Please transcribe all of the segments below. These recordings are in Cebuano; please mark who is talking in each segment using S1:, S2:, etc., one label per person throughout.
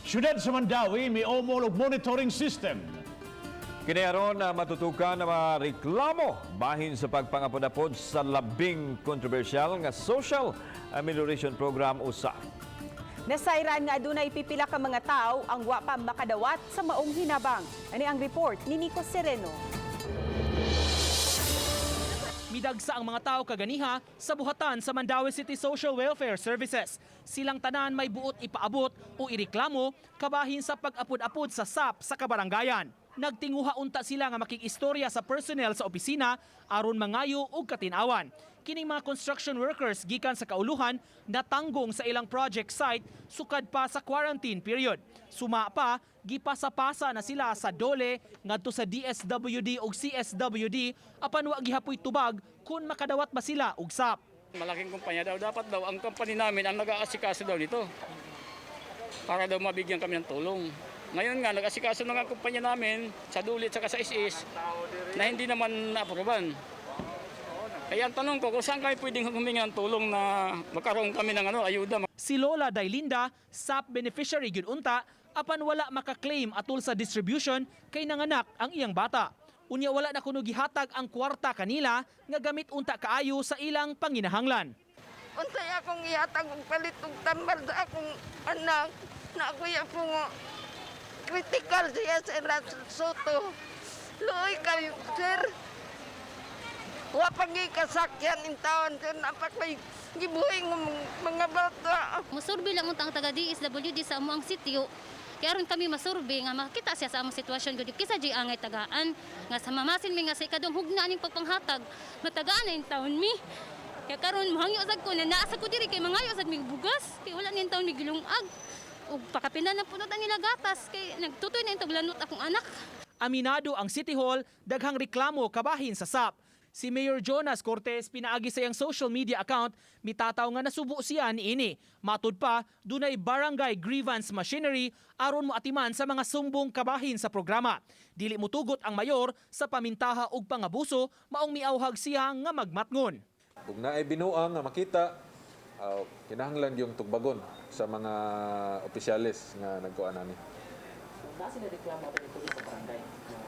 S1: Syudad sa Mandaue miumol og monitoring system.
S2: Kini aron na matutukan ang mga reklamo bahin sa pagpangapod-apod sa labing kontrobersyal nga Social Amelioration Program o SAP.
S3: Nasayran nga adunay pipila ka mga tawo ang wa pa makadawat sa maong hinabang. Ani ang report ni Nico Sereno.
S4: Midagsa ang mga tao kaganiha sa buhatan sa Mandaue City Social Welfare Services. Silang tanan may buot ipaabot o ireklamo kabahin sa pag-apod-apod sa SAP sa kabarangayan. Nagtinguha unta sila nga makig-istorya sa personnel sa opisina aron mangayo og katinawan. Kining mga construction workers gikan sa kauluhan natanggong sa ilang project site sukad pa sa quarantine period. Suma pa, gipasa-pasa na sila sa DOLE ngadto sa DSWD ug CSWD apan wa gihapoy tubag kung makadawat ba sila og SAP.
S5: Malaking kumpanya daw. Dapat daw, ang company namin ang nag-aasikaso daw nito. Para daw mabigyan kami ng tulong. Ngayon nga, nag-asikaso na nga ang kumpanya namin sa DOLE at saka sa SSS na hindi naman na-aproban. Kaya ang tanong ko, kung saan kami pwedeng humingi ng tulong na magkaroon kami ng ayuda.
S4: Si Lola Dailinda, SAP beneficiary gyud unta apan wala makaklaim atol sa distribution kay nanganak ang iyang bata. Unya wala na kuno gihatag ang kwarta kanila nga gamit unta kaayo sa ilang panginahanglan.
S6: Unsay akong ihatag og palit og tambal sa akong anak na ako ya po nga critical siya sa Soto. Luoy kayo, sir. Wa pa gyud kasakyan in taon, sir. Napakay gibuhi ng mga bata.
S7: Musurvey lang unta ang taga DSWD sa among sitio. Kaya aron kami masurvey nga makita siya sa among sitwasyon gud kisa di angay tagaan nga sa mamasin mi nga sa ikadong hugna aning pagpanghatag matagaan na intawon mi. Kaya karon mohangyo sad ko na naa sa ko diri kay mangayo sad mig bugas kay wala ni intawon mi gilungag ug pakapinan na puno ta nila gatas kay nagtutoy na intog lanot akong anak.
S4: Aminado ang City Hall, daghang reklamo kabahin sa SAP. Si Mayor Jonas Cortez, pinaagi sa iyang social media account, mitataw nga nasubo siya niini. Matud pa, dunay barangay grievance machinery aron moatiman sa mga sumbong kabahin sa programa. Dili mutugot ang mayor sa pamintaha og pangabuso, maong miawhag siya nga magmatngon.
S8: Kung naay binuang nga makita, kinahanglan yung tugbagon sa mga opisyales nga nagkuan ani.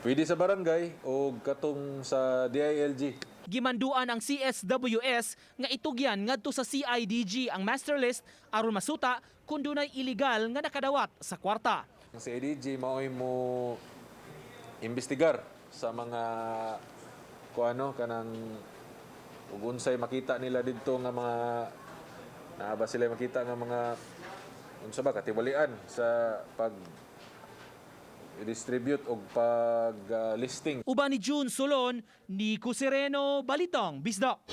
S8: Pwede sa barangay o katong sa DILG.
S4: Gimanduan ang CSWS nga itugyan ngadto sa CIDG ang master list aron masuta kung dunay illegal nga nakadawat sa kwarta.
S8: Ang CIDG mao'y mo imbestigar sa mga kuano kanang ug unsay makita nila didto nga mga naa ba sila makita nga mga unsa ba katiwalian sa pag distribute og pag listing.
S4: Uban ni June Solon, Nico Sereno, Balitang Bisdak.